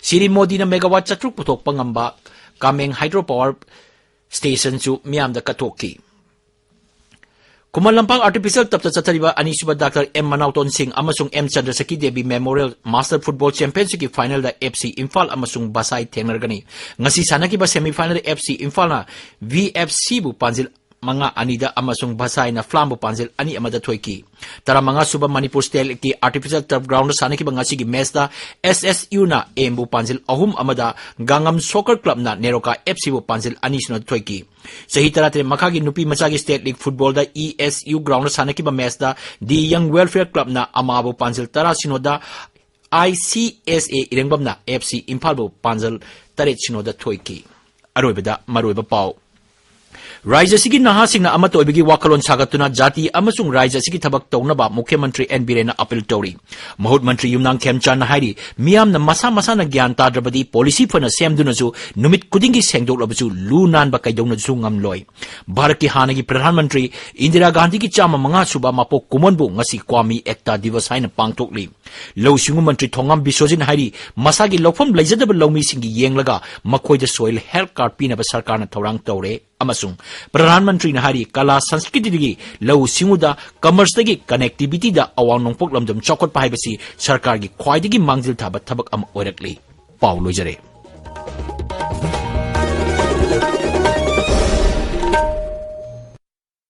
ꯁ꯭ꯔꯤ ꯃꯣꯗꯤꯅ megawatt ꯆꯥꯇ꯭ꯔꯨꯛ ꯄꯨꯊꯣꯛꯄ ꯉꯝꯕ ꯀꯥꯃꯦꯡ hydro power stationꯁꯨ ꯃꯤꯌꯥꯝꯗ ꯀꯠꯊꯣꯛꯈꯤ꯫ ꯈꯨꯃꯟ ꯂꯝꯄꯥꯛ artificial turfꯇ ꯆꯠꯊꯔꯤꯕ ꯑꯅꯤꯁꯨꯕ ꯗꯥꯛꯇꯔ ꯑꯦꯝ ꯃꯅꯥꯎꯇꯣꯟ ꯁꯤꯡ ꯑꯃꯁꯨꯡ M Chandrasekhi Devi Memorial Master Football Championshipꯀꯤ finalꯗ F C ꯏꯝꯐꯥꯜ ꯑꯃꯁꯨꯡ ꯕꯁꯥꯏ ꯊꯦꯡꯅꯔꯒꯅꯤ꯫ ꯉꯁꯤ ꯁꯥꯟꯅꯈꯤꯕ semifinal F C ꯏꯝꯐꯥꯜꯅ V F Cꯕꯨ ꯄꯥꯟꯖꯤꯜ ꯃꯉꯥ ꯑꯅꯤꯗ ꯑꯃꯁꯨꯡ ꯚꯁꯥꯏꯅ ꯐ꯭ꯂꯥꯝꯕꯨ ꯄꯥꯟꯖꯤꯜ ꯑꯅꯤ ꯑꯃꯗ ꯊꯣꯏꯈꯤ꯫ ꯇꯔꯥꯃꯉꯥ ꯁꯨꯕ ꯃꯅꯤꯄꯨꯔ ꯁ꯭ꯇꯦꯠ ꯂꯤꯒꯀꯤ ꯑꯥꯔꯇꯤꯐꯤꯁꯤꯌꯦꯜ ꯇꯔꯐ ꯒ꯭ꯔꯥꯎꯟꯗ ꯁꯥꯟꯅꯈꯤꯕ ꯉꯁꯤꯒꯤ ꯃꯦꯆꯇ ꯑꯦꯁ ꯑꯦꯁ ꯌꯨꯅ ꯑꯦꯝꯕꯨ ꯄꯥꯟꯖꯤꯜ ꯑꯍꯨꯝ ꯑꯃꯗ, ꯒꯥꯡꯉꯝ ꯁꯣꯀꯔ ꯀ꯭ꯂꯕꯅ ꯅꯦꯔꯣꯀꯥ ꯑꯦꯐ ꯁꯤꯕꯨ ꯄꯥꯟꯖꯤꯜ ꯑꯅꯤ ꯁꯤꯅꯣꯗ ꯊꯣꯏꯈꯤ꯫ ꯆꯍꯤ ꯇꯔꯥꯇꯔꯦꯠ ꯃꯈꯥꯒꯤ ꯅꯨꯄꯤ ꯃꯆꯥꯒꯤ ꯁ꯭ꯇꯦꯠ ꯂꯤꯒ ꯐꯨꯠꯕꯣꯜꯗ ꯏ ꯑꯦꯁ ꯌꯨ ꯒ꯭ꯔꯥꯎꯟꯗ ꯁꯥꯟꯅꯈꯤꯕ ꯃꯦꯆꯇ ꯗꯤ ꯌꯪ ꯋꯦꯜꯐꯤꯌꯔ ꯀ꯭ꯂꯕꯅ ꯑꯃꯥꯕꯨ ꯄꯥꯟꯖꯤꯜ ꯇꯔꯥ ꯁꯤꯅꯣꯗ, I C S A ꯏꯔꯦꯡꯕꯝꯅ F C ꯏꯝꯐꯥꯜꯕꯨ ꯄꯥꯟꯖꯜ ꯇꯔꯦꯠ ꯁꯤꯅꯣꯗ ꯊꯣꯏꯈꯤ꯫ ꯑꯔꯣꯏꯕꯗ ꯃꯔꯨꯑꯣꯏꯕ ꯄꯥꯎ꯫ ꯔꯥꯖ꯭ꯌ ꯑꯁꯤꯒꯤ ꯅꯍꯥꯁꯤꯡꯅ ꯑꯃꯠꯇ ꯑꯣꯏꯕꯒꯤ ꯋꯥꯈꯜꯂꯣꯟ ꯁꯥꯒꯠꯇꯨꯅ ꯖꯥꯇꯤ ꯑꯃꯁꯨꯡ ꯔꯥꯖ꯭ꯌ ꯑꯁꯤꯒꯤ ꯊꯕꯛ ꯇꯧꯅꯕ ꯃꯨꯈ꯭ꯌ ꯃꯟꯇ꯭ꯔꯤ ꯑꯦꯟ ꯕꯤꯔꯦꯟꯅ ꯑꯄꯤꯜ ꯇꯧꯔꯤ꯫ ꯃꯍꯨꯠ ꯃꯟꯇ꯭ꯔꯤ ꯌꯨꯝꯅꯥꯝ ꯈꯦꯝꯆꯥꯟꯅ ꯍꯥꯏꯔꯤ, ꯃꯤꯌꯥꯝꯅ ꯃꯁꯥ ꯃꯁꯥꯅ ꯒ꯭ꯌꯥꯟ ꯇꯥꯗ꯭ꯔꯕꯗꯤ ꯄꯣꯂꯤꯁꯤ ꯐꯅ ꯁꯦꯝꯗꯨꯅꯁꯨ ꯅꯨꯃꯤꯠ ꯈꯨꯗꯤꯡꯒꯤ ꯁꯦꯡꯗꯣꯛꯂꯕꯁꯨ ꯂꯨ ꯅꯥꯟꯕ ꯀꯩꯗꯧꯅꯁꯨ ꯉꯝꯂꯣꯏ꯫ ꯚꯥꯔꯠꯀꯤ ꯍꯥꯟꯅꯒꯤ ꯄ꯭ꯔꯙꯥꯟ ꯃꯟꯇ꯭ꯔꯤ ꯏꯟꯗꯤꯔꯥ ꯒꯥꯟꯙꯤꯒꯤ ꯆꯥꯝꯃ ꯃꯉꯥ ꯁꯨꯕ ꯃꯄꯣꯛ ꯀꯨꯝꯑꯣꯟꯕꯨ ꯉꯁꯤ ꯀ꯭ꯋꯥꯃꯤ ꯑꯦꯛꯇꯥ ꯗꯤꯋꯁ ꯍꯥꯏꯅ ꯄꯥꯡꯊꯣꯛꯂꯤ꯫ ꯂꯧꯎ ꯁꯤꯡꯎ ꯃꯟꯇ꯭ꯔꯤ ꯊꯣꯉꯥꯝ ꯕꯤꯁ꯭ꯋꯖꯤꯠꯅ ꯍꯥꯏꯔꯤ, ꯃꯁꯥꯒꯤ ꯂꯧꯐꯝ ꯂꯩꯖꯗꯕ ꯂꯧꯃꯤꯁꯤꯡꯒꯤ ꯌꯦꯡꯂꯒ ꯃꯈꯣꯏꯗ ꯁꯣꯏꯜ ꯍꯦꯜꯊ ꯀꯥꯔꯗ ꯄꯤꯅꯕ ꯁꯔꯀꯥꯔꯅ ꯊꯧꯔꯥꯡ ꯇꯧꯔꯦ ꯑꯃꯁꯨꯡ ꯄ꯭ꯔꯙꯥꯟ ꯃꯟꯇ꯭ꯔꯤꯅ ꯍꯥꯏꯔꯤ, ꯀꯂꯥ ꯁꯪꯁꯀ꯭ꯔꯤꯇꯤꯗꯒꯤ ꯂꯧꯎ ꯁꯤꯡꯎꯗ, ꯀꯃꯔꯁꯇꯒꯤ ꯀꯅꯦꯛꯇꯤꯚꯤꯇꯤꯗ ꯑꯋꯥꯡ ꯅꯣꯡꯄꯣꯛ ꯂꯝꯗꯝ ꯆꯥꯎꯈꯠꯄ ꯍꯥꯏꯕꯁꯤ ꯁꯔꯀꯥꯔꯒꯤ ꯈ꯭ꯋꯥꯏꯗꯒꯤ ꯃꯥꯡꯖꯤꯜ ꯊꯥꯕ ꯊꯕꯛ ꯑꯃ ꯑꯣꯏꯔꯛꯂꯤ꯫ ꯄꯥꯎ ꯂꯣꯏꯖꯔꯦ꯫